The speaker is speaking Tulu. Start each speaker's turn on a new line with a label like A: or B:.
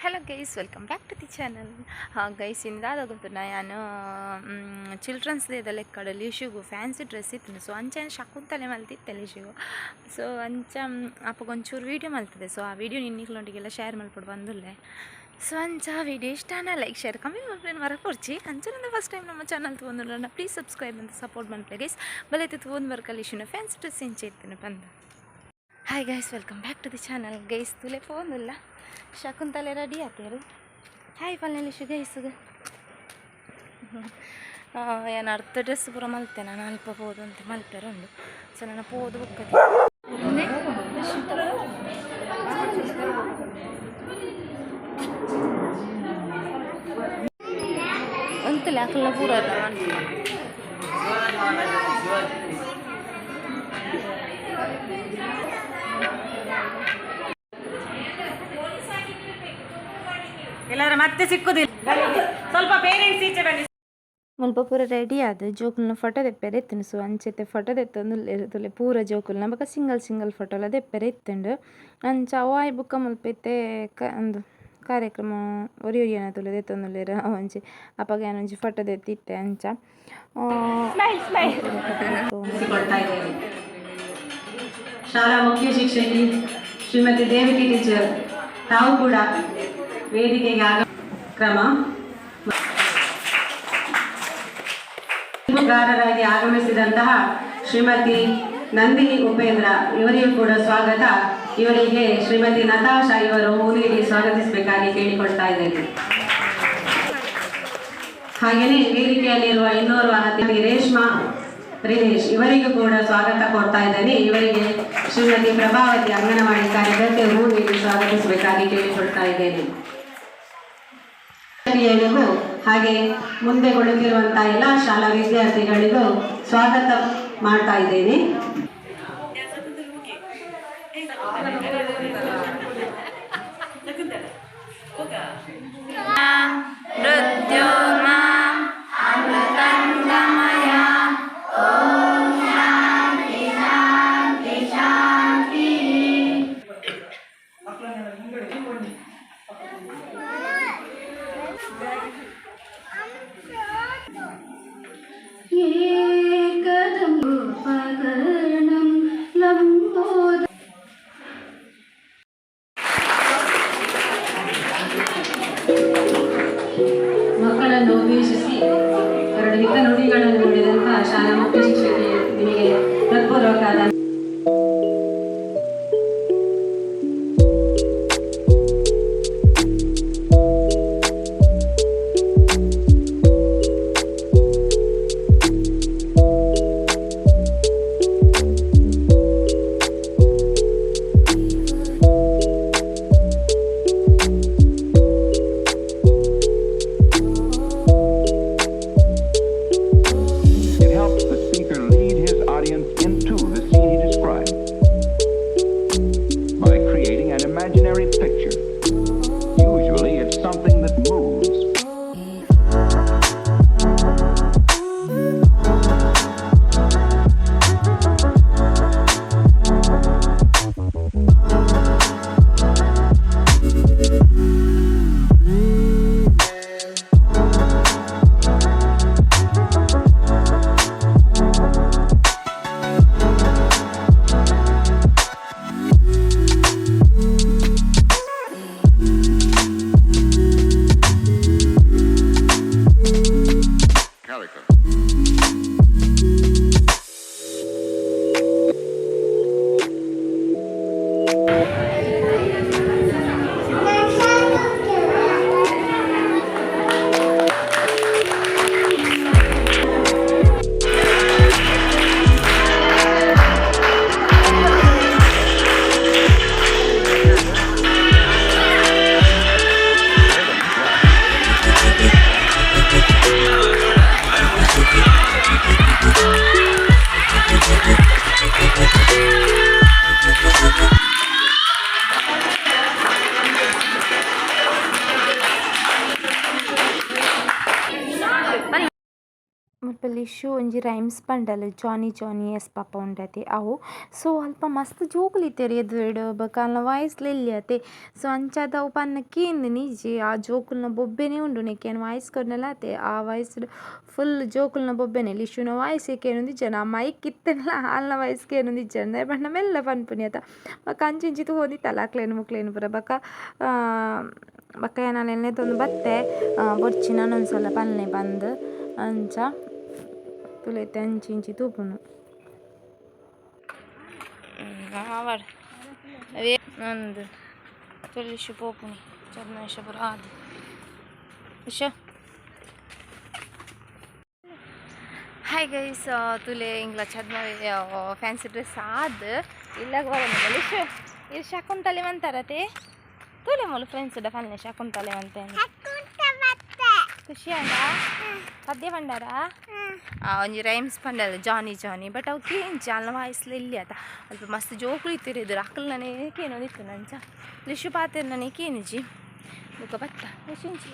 A: Hello guys, welcome back to the channel. ಹಾಂ ಗೈಸ್, ಇಂದಾದ ಗೊತ್ತುಂಡ, ಯಾನ್ ಚಿಲ್ಡ್ರನ್ಸ್ ಡೇದ ಲೆಕ್ಕಡ್ ಲಿಶುಗು ಫ್ಯಾನ್ಸಿ ಡ್ರೆಸ್ ಇತ್ತು. ಸೊ ಅಂಚ ಶಕುಂತಲೆ ಮಲ್ತಿತ್ತೆ ಲಿಶುಗು. ಸೊ ಅಂಚ ಅಪಗ ಒಂಚೂರು ವೀಡಿಯೋ ಮಲ್ತದೆ. ಸೊ ಆ ವೀಡಿಯೋ ನಿಕ್ಲೆನೊಟ್ಟಿಗೆಲ್ಲ ಶೇರ್ ಮಲ್ಪೊಡು ಬಂದುಲ್ಲೆ. ಸೊ ಅಂಚ ವೀಡಿಯೋ ಇಷ್ಟ ಲೈಕ್, ಶೇರ್, ಕಮೆಂಟ್ ಮಲ್ಪುನ ಮರಪೊರ್ಚಿ. ಅಂಚನೆ ಫಸ್ಟ್ ಟೈಮ್ ನಮ್ಮ ಚಾನಲ್ ತೂವೊಂದುಲ್ಲಡ ಪ್ಲೀಸ್ ಸಬ್ಸ್ಕ್ರೈಬ್ ಅಂತ ಸಪೋರ್ಟ್ ಮಲ್ಪಲೆ ಗೈಸ್. ಬಲೆ ತೂವೊಂದು ಬರ್ಕ ಲಿಶುನ ಫ್ಯಾನ್ಸಿ ಡ್ರೆಸ್ ಇಂಚ ಇತ್ತಿನ ಪಂದ್. Hi guys, welcome back to the channel. Guys, ತೂಲೆ, ಪೋವೊಂದುಲ್ಲ, ಶಕುಂತಲೆ ರೆಡಿ ಆತೇರು. ಹಾಯ್ ಪಲ್ಲೆ ಗೈಸ್ಗೆ. ಏನು ಅರ್ಧ ಡ್ರೆಸ್ ಪೂರ ಮಲ್ತೆ ನಾನು. ಅಲ್ಪ ಪೋದು ಅಂತ ಮಲ್ಪೆರ ಉಂಡು. ಸೊ ನಾನು ಪೋದು ಬೊಕ್ಕ ಒಂತಲೆ ಅಕಲ್ನ ಪೂರ ಎಲ್ಲ ಮನ್ಪುನ.
B: ಎಲ್ಲಾರ ಮತ್ತೆ ಸಿಕ್ಕುದಿಲ್ಲ. ಸ್ವಲ್ಪ ಪೇರೆಂಟ್ಸ್ ಈಚೆ ಬನ್ನಿ.
A: ಮುಲ್ಪ ಪೂರ ರೆಡಿ ಆದ್ ಜೋಕುಲ್ನ ಫೋಟೋ ದೆಪ್ಪೆರೆ ಇತ್ತುಂಡು. ಸೊ ಅಂಚೆತೆ ಫೋಟೋ ದೆತ್ತೊಂದು ತೂಲೆ ಪೂರ ಜೋಕುಲ್ನ. ಬೊಕ ಸಿಂಗಲ್ ಸಿಂಗಲ್ ಫೋಟೋಲ ದೆಪ್ಪೆರೆ ಇತ್ತುಂಡು. ಅಂಚ ಅವು ಆಯಿ ಬೊಕ್ಕ ಮುಲ್ಪ ಇತ್ತೆ ಉಂದು ಕಾರ್ಯಕ್ರಮ ಒರಿ ಒರಿಯನ ತೂಲೆ ದೆತ್ತೊಂದುಲ್ಲೆರ್. ಒಂಜಿ ಅಪಗ ಯಾನ್ ಒಂಜಿ ಫೋಟೋ ದೆತ್ತಿತ್ತೆ ಅಂಚ.
B: ಕೊಡ್ತಾ ಇದ್ದೇನೆ. ಶಾಲಾ ಮುಖ್ಯ ಶಿಕ್ಷಕಿ ಶ್ರೀಮತಿ ದೇವಕಿ ಟೀಚರ್ ತಾವು ಕೂಡ ವೇದಿಕೆಗೆ ಆಗ ಕ್ರಮ ಗಾರರಾಗಿ ಆಗಮಿಸಿದಂತಹ ಶ್ರೀಮತಿ ನಂದಿನಿ ಉಪೇಂದ್ರ ಇವರಿಗೂ ಕೂಡ ಸ್ವಾಗತ. ಇವರಿಗೆ ಶ್ರೀಮತಿ ನತಾಶಾ ಇವರು ಹೂ ನೀಡಿ ಸ್ವಾಗತಿಸಬೇಕಾಗಿ ಕೇಳಿಕೊಳ್ತಾ ಇದ್ದೇನೆ. ಹಾಗೆಯೇ ವೇದಿಕೆಯಲ್ಲಿರುವ ಇನ್ನೋರ್ವ ಅತಿಥಿ ರೇಷ್ಮಾ ರಿನೇಶ್ ಇವರಿಗೂ ಕೂಡ ಸ್ವಾಗತ ಕೊಡ್ತಾ ಇದ್ದೇನೆ. ಇವರಿಗೆ ಶ್ರೀಮತಿ ಪ್ರಭಾವತಿ ಅಂಗನವಾಡಿ ಕಾರ್ಯಕರ್ತೆ ಹೂ ನೀಡಿ ಸ್ವಾಗತಿಸಬೇಕಾಗಿ ಕೇಳಿಕೊಳ್ತಾ ಇದ್ದೇನೆ. ಗಳಿಗೂ ಹಾಗೆ ಮುಂದೆ ಕೊಡುತ್ತಿರುವಂತಹ ಎಲ್ಲ ಶಾಲಾ ವಿದ್ಯಾರ್ಥಿಗಳಿಗೂ ಸ್ವಾಗತ ಮಾಡ್ತಾ ಇದ್ದೇನೆ.
C: एकदमुपकरणं लम्बोद
B: ಮಕ್ಕಳನ್ನು ಉದ್ದೇಶಿಸಿ ಎರಡು ಹಿತ ನುಡಿಗಳನ್ನು ನುಡಿದಂತಹ ಶಾಲಾ ಮುಖ್ಯ ಶಿಕ್ಷಕಿ ನಿಮಗೆ ಹೃತ್ಪೂರ್ವಕ
D: It helps the speaker lead his audience into the scene he
A: ಲಿಶು ಒಂಜಿ ರೈಮ್ಸ್ ಪಂಡಲ್, ಜಾನಿ ಜಾನಿ ಎಸ್ ಪಾಪ ಉಂಡತೆ ಅವು. ಸೊ ಅಲ್ಪ ಮಸ್ತ್ ಜೋಕುಲು ಇತ್ತೆರ್ ಎದುರುಡು, ಬೊಕ ಅಲ್ನ ವಾಯ್ಸ್ ಎಲ್ಯತೆ. ಸೊ ಅಂಚಾದ್ ಅವು ಪನ್ನ ಕೇಂದಿನಿ ಇಜ್ಜಿ. ಆ ಜೋಕುಲ್ನ ಬೊಬ್ಬೆನೆ ಉಂಡು ನೆಕ್ ಯಾನ್ ವಾಯ್ಸ್ ಕೊರ್ಂಡಲ ಆತೆ. ಆ ವಾಯ್ಸ್ ಫುಲ್ ಜೋಕುಲ್ನ ಬೊಬ್ಬೆನೆ, ಲಿಶುನ ವಾಯ್ಸ್ ಕೇನೊಂದಿಜ್ಜಂಡ್. ಆ ಮೈಕ್ ಇತ್ತ್ಂಡಲ ಆಲ್ನ ವಾಯ್ಸ್ ಕೇನೊಂದಿಜ್ಜಂಡ್. ದಾಯೆ ಪಂಡ ಮೆಲ್ಲ ಪನ್ಪುನಿ ಅತ. ಬೊಕ ಅಂಚಿ ಇಂಚಿ ತೂವೊಂದಿತ್ತಲ್ ಅಕ್ಲೆನ್ ಮೊಕ್ಲೆನ್ ಪೂರ. ಬೊಕ ಬೊಕ ಯಾನ್ ಅಲೆನ್ ಲೆತೊಂದು ಬತ್ತೆ, ಬೊರ್ಚಿ ನನೊಂದ್ಸಲ ಪನ್ಲೆ ಪಂದ್. ಅಂಚ ತೂಲೆ ಇತ್ತೆ ಅಂಚಿ ಇಂಚಿ ತೂಪುನು. ಆವಡ್ ಅಂದ್ ತುಲಿಶು ಪೋಪುನಿ ಚರ್ನಾಶ ಪೂರ ಆದ್ ಇಶ. ಹಾಯ್ ಗೈಸ್, ತುಲೆ ಇಂಗ್ಲ ಚದ್ಮ ಫ್ಯಾನ್ಸಿ ಡ್ರೆಸ್ ಆದ್ ಇಲ್ಲಾಗ ಬರೋಣ. ಲಿಶು, ಇದು ಶಕುಂತಲೆ ಮಂತಾರತೆ. ತೂಲೆ ಮೂಲು ಫ್ರೆಂಡ್ಸ್ ಪನ್ಲೆ, ಶಕುಂತಲೆ ಮಂತೆ. ಖುಷಿ ಆಂಡ? ಪದ್ಯ ಪಂಡಾರ? ಒಂಜಿ ರೈಮ್ಸ್ ಪಂಡಲ್ಲ, ಜಾನಿ ಜಾನಿ. ಬಟ್ ಅವು ಕೇಂಚಿ ಅಲ್ನ ವಾಯ್ಸ್ಲ ಇಲ್ಲಿ ಆತ. ಅಲ್ಪ ಮಸ್ತ್ ಜೋಕುಲು ಇತ್ತೆರ್ ಎದುರು, ಅಕಲ್ನನೇ ಕೇನೊಂದಿತ್ತು. ಅಂಚ ಲಿಶು ಪಾತೆರ್ನನೇ ಕೇನಿಜಿ. ಬೊಕ ಬತ್ತ ಲಿಶು ಇಂಚಿ.